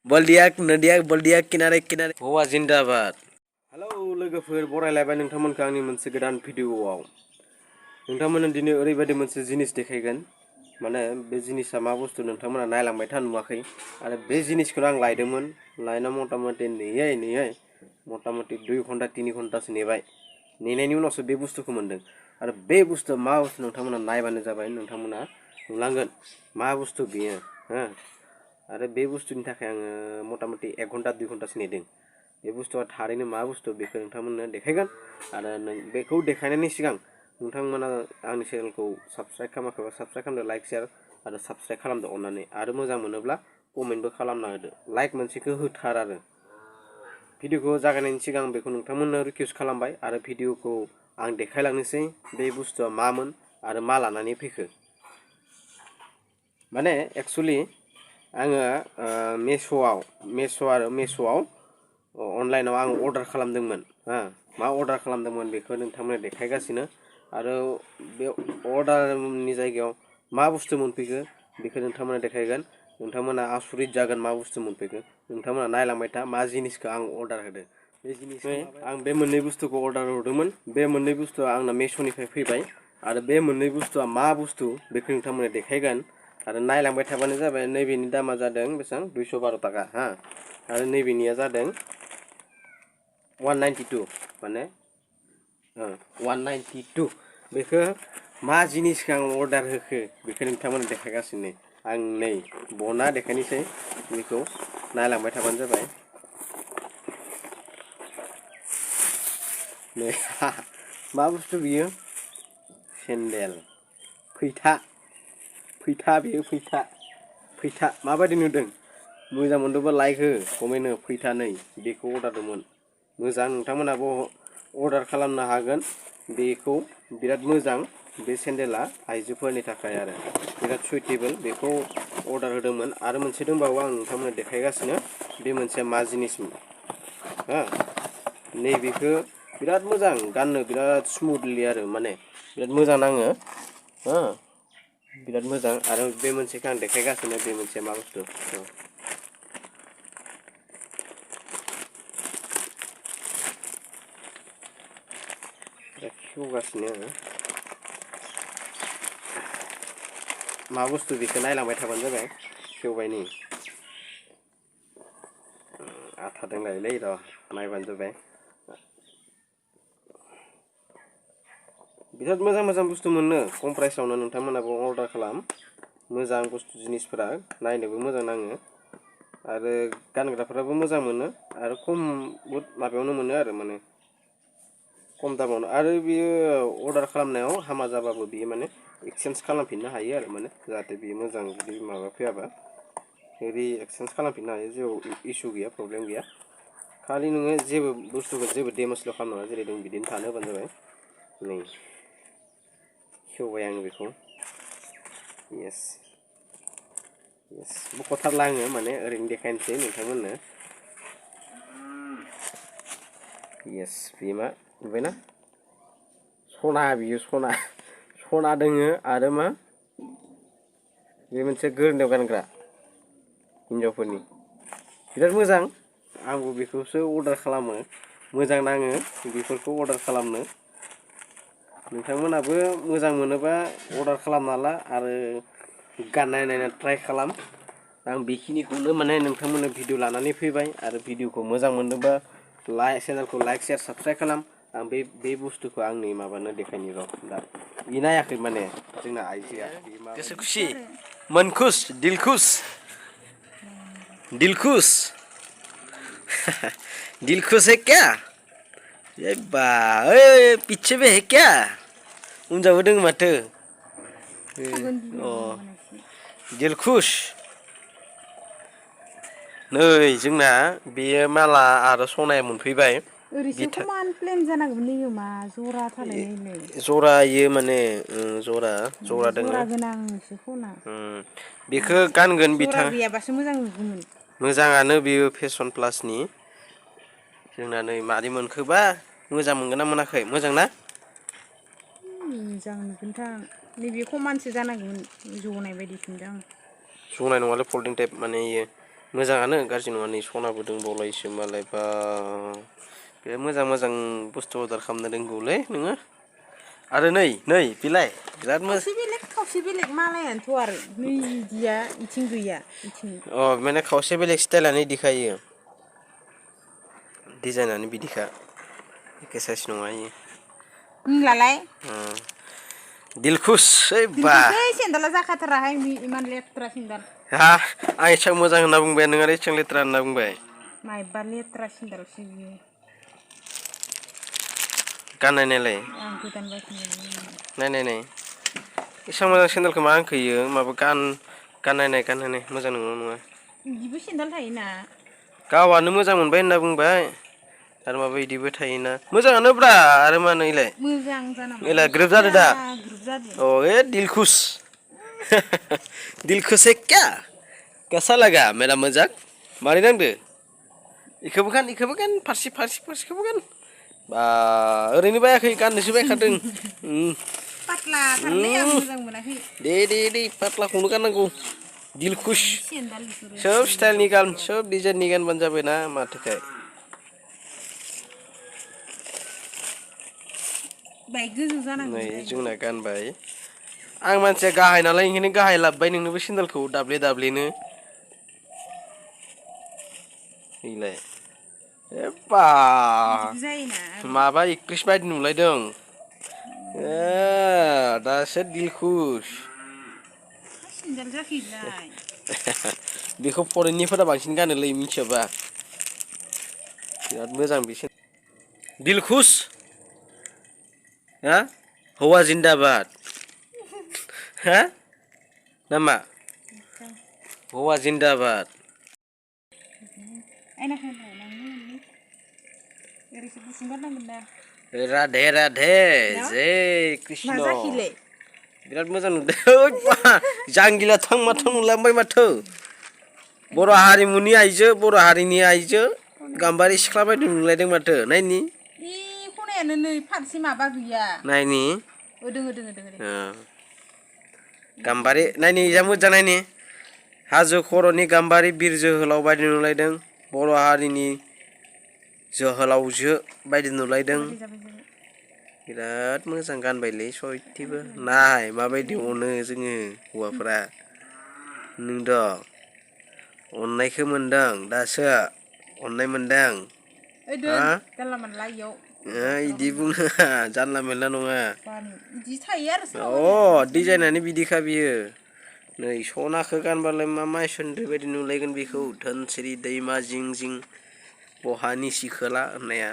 बल्दियाक नदियाक बल्दियाक किनारे किनारे हौवा जिन्दाबाद। हेलौ लोगोफोर बरायलायबाय नोंथांमोनखौ आंनि मोनसे गोदान भिडिअआव। नोंथांमोननो दिनै ओरैबायदि मोनसे जिनिस देखायगोन माने बे जिनिसा मा बुस्थु नोंथांमोना नायलांबाय था नुवाखै आरो बे जिनिसखौनो आं लायदोंमोन लायना मटामटि नेयै मटामटि 2 घन्टा 3 घन्टासो नेबाय नेनायनि उनावसो बे बुस्थुखौ मोनदों आरो बे बुस्थुआ मा बुस्थु नोंथांमोना नायबानो जाबाय नोंथांमोना नुलांगोन मा बुस्थु बियो हो आरो बे बुस्थुनि थाखाय आङो मटामटि 1 घन्टा 2 घन्टासो नेदों बे बुस्थुआ थारैनो मा बुस्थु बेखौ नोंथांमोननो देखायगोन आरो बेखौ देखायनायनि सिगां नोंथांमोना आंनि चेनेलखौ साबस्क्राइब खालामाखैबा साबस्क्राइब खालामदो लाइक शेयार आरो साबस्क्राइब खालामदो अननानै आरो मोजां मोनोब्ला कमेन्टबो खालामना होदो लाइक मोनसेखौ होथार आरो भिडिअखौ जागायनायनि सिगां बेखौ नोंथांमोननो रिकुवेस्ट खालामबाय आरो भिडिअखौ आं देखायलांनोसै बे बुस्थुआ मामोन आरो मा लानानै फैखो माने एक्चुअली आङो मेश'आव अनलाइनाव आं अर्डार खालामदोंमोन मा अर्डार खालामदोंमोन बेखौ नोंथांमोना देखायगासिनो आरो बे अर्डारनि जायगायाव मा बुस्थु मोनफैखो बेखौ नोंथांमोना देखायगोन नोंथांमोना आसुरित जागोन मा बुस्थु मोनफैखो नोंथांमोना नायलांबाय था मा जिनिसखौ आं अर्डार होदों बे जिनिसखौ आं बे मोननै बुस्थुखौ अर्डार होदोंमोन बे मोननै बुस्थुआ आंना मेश'निफ्राय फैबाय आरो बे मोननै बुस्थुआ मा बुस्थु बेखौ नोंथांमोना देखायगोन आरो नायलांबाय थाबानो जाबाय नैबेनि दामा जादों बेसेबां 212 टाका आरो नैबेनिया जादों 192 माने 192 बेखौ मा जिनिसखौ आं अर्डार होखो बेखौ नोंथांमोना देखायगासिनो आं नै बना देखायनोसै बेखौ नायलांबाय थाबानो जाबाय नै मा बुस्थु बियो सेन्देल फैथा बेयो फैथा माबायदि नुदों मोजां मोनदोंबा लाइक हो कमेन्ट हो फैथा नै बेखौ अर्डार होदोंमोन मोजां नोंथांमोनाबो अर्डार खालामनो हागोन बेखौ बिराद मोजां बे सेन्देला आइजोफोरनि थाखाय आरो बिराद सुइटेबल बेखौ अर्डार होदोंमोन आरो मोनसे दंबावो आं नोंथांमोननो देखायगासिनो बे मोनसे मा जिनिसमोन नैबेखौ बिराद मोजां गाननो बिराद स्मुथलि आरो माने बिराद मोजां नाङो बिराद मोजां आरो बे मोनसेखौ आं देखायगासिनो बे मोनसे मा बुस्थु खेवगासिनो मा बुस्थु बेखौ नायलांबाय थाबानो जाबाय खेवबाय नै आथा दंलायोलै र' नायबानो जाबाय बिराद मोजां बुस्थु मोनो खम प्राइसआवनो नोंथांमोनाबो अर्डार खालाम मोजां बुस्थु जिनिसफोरा नायनोबो मोजां नाङो आरो गानग्राफोराबो मोजां मोनो आरो खम माबायावनो मोनो आरो माने खम दामावनो आरो बियो अर्डार खालामनायाव हामा जाबाबो बियो माने एक्सचेन्ज खालामफिननो हायो आरो माने जाहाथे बियो मोजां जुदि माबा फैयाबा एक्सचेन्ज खालामफिननो हायो जेबो इसु गैया प्रब्लेम गैया खालि नोङो जेबो बुस्थुखौ जेबो डेमेजल' खालामनाङा जेरै दं बिदिनो थानो होबानो जाबाय नै खेवबाय आङो बेखौ येस बख'थारला आङो माने ओरैनो देखायनोसै नोंथांमोननो येस बे मा नुबायना सना बियो सना दोङो आरो मा बे मोनसे गोरनायाव गानग्रा हिनजावफोरनि बिराद मोजां आंबो बेखौसो अर्डार खालामो मोजां नाङो बेफोरखौ अर्डार खालामनो नोंथांमोनाबो मोजां मोनोबा अर्डार खालामना ला आरो गाननाय ट्राइ खालाम आं बेखिनिखौनो माने नोंथांमोननो भिडिअ लानानै फैबाय आरो भिडिअखौ मोजां मोनदोंबा चेनेलखौ लाइक शेयार साबस्क्राइब खालाम आं बे बुस्थुखौ आंनि माबानो देखायनि र' दा बे नायाखै माने जोंना आइजोआ गोसो खुसि मन खुश दिल खुश दिल खुश है क्या ये बा पीछे भी है क्या उनजाबो दों माथो दिल खुश नै जोंना बेयो माला आरो सनाया मोनफैबाय जरा इयो माने जरा दोङो बेखौ गानगोन बिथां मोजाङानो बेयो फेशन प्लासनि जोंना नै मादै मोनखोबा मोजां मोनगोन ना मोनाखै मोजां ना मोजां नुगोनथां नैबे खमानसो जानांगौमोन जनाय बायदि फिनदों जनाय नङालै फल्डिं टाइप माने इयो मोजाङानो गाज्रि नङा नै सनाबो दंबावलायोसो मालाय बा बे मोजां मोजां बुस्थु अर्डार खालामनो रोंगौलै नोङो आरो नै बिलाय बिराद मोजां खावसे बेलेग मालायानोथ' आरो नै इदिया इथिं गैया इथिं अ माने खावसे बेलेग स्टाइलानो इदिखायो डिजाइनानो बिदिखा एखे साइस नङा इयो नोंलाय दिलखुस ओइ बा दिलखुसै सेन्देला जाखाथाराहाय इमान लेथ्रा सेन्देल हा आं एसां मोजां होनना बुंबाय नों आरो एसां लेथ्रा होनना बुंबाय मायबा लेथ्रा सेन्देलसो बियो गाननायनायलाय आं गोदान बायफिनगोन नाय एसां मोजां सेन्देलखौ मा होनखो इयो माबा गाननायनाय मोजां नंगौना नङा बिदिबो सेन्देल थायोना गावआनो मोजां मोनबाय होनना बुंबाय आरो माबा इदिबो थायोना मोजाङानो ब्रा आरो मानो इलाय मोजां जानांगौ एला ग्रोब जादो साफा दा ग्रुप जादों अ ए दिलखुस दिलखुस है क्या कैसा लगा मेरा मजाक मारै नांदो इखोबो गान फारसेखोबो गान बा ओरैनो बायाखै गाननोसो बायखादों पातलाथारलै आं मोजां मोनाखै दे पातलाखौनो गाननांगौ दिलखुस सेन्देल बेफोरो सोब स्टाइलनि गान सोब डिजाइननि गानबानो जाबायना माथोखाय बाय गोजौ नै जानांगौहाय जोंना गानबाय आं मानसिया गाहाय नालाय ओंखायनो गाहाय लाबोबाय नोंनोबो सेन्देलखौ दाब्ले इलाय ए बा बिदिबो जायोना आरो माबा एक्ट्रिस बायदि नुलायदों ए दासो दिलखुस सेन्देल जाखोयोलाय बेखौ फरेननिफोरा बांसिन गानोलै मिथियाबा बिराद मोजां बिसोर दिलखुस हा हौवा जिन्दाबाद हा नामा हौवा जिन्दाबाद ओरैसो गुसुं गाननांगोन ना राधे जय मा कृष्ण जाखिलै बिराद मोजां नुदों बा जांगिला थां माथां नुलांबाय माथो बर' हारिमुनि आइजो बर' हारिनि आइजो गाम्बारि सिख्ला बायदि नुलायदों माथो नायनि बे खनायानो नै फारसे माबा गैया नायनि दोङो गाम्बारि नायनि जा मोजां नायनि हाजो खर'नि गाम्बारि बिर जोहोलाव बायदि नुलायदों बर' हारिनि जोहोलावजो बायदि नुलायदों बिराद मोजां गानबायलै सयथिबो नाय माबायदि अनो जोङो हौवाफोरा नोंद' अननायखौ मोनदों दासो अननाय मोनदों जानला मोनला इयाव इदि बुङो जानला मेनला नङा बिदि थायो आरो अ डिजाइनानो बिदिखा बियो नै सनाखौ गानबालाय मा माइसुन्द्रि बायदि नुलायगोन बेखौ धोनसिरि दैमा जिं बहानि सिखोला होननाया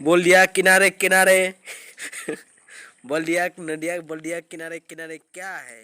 बल्दिया किनारे किनारे बल्दिया नदिया बल्दिया किनारे किनारे क्या है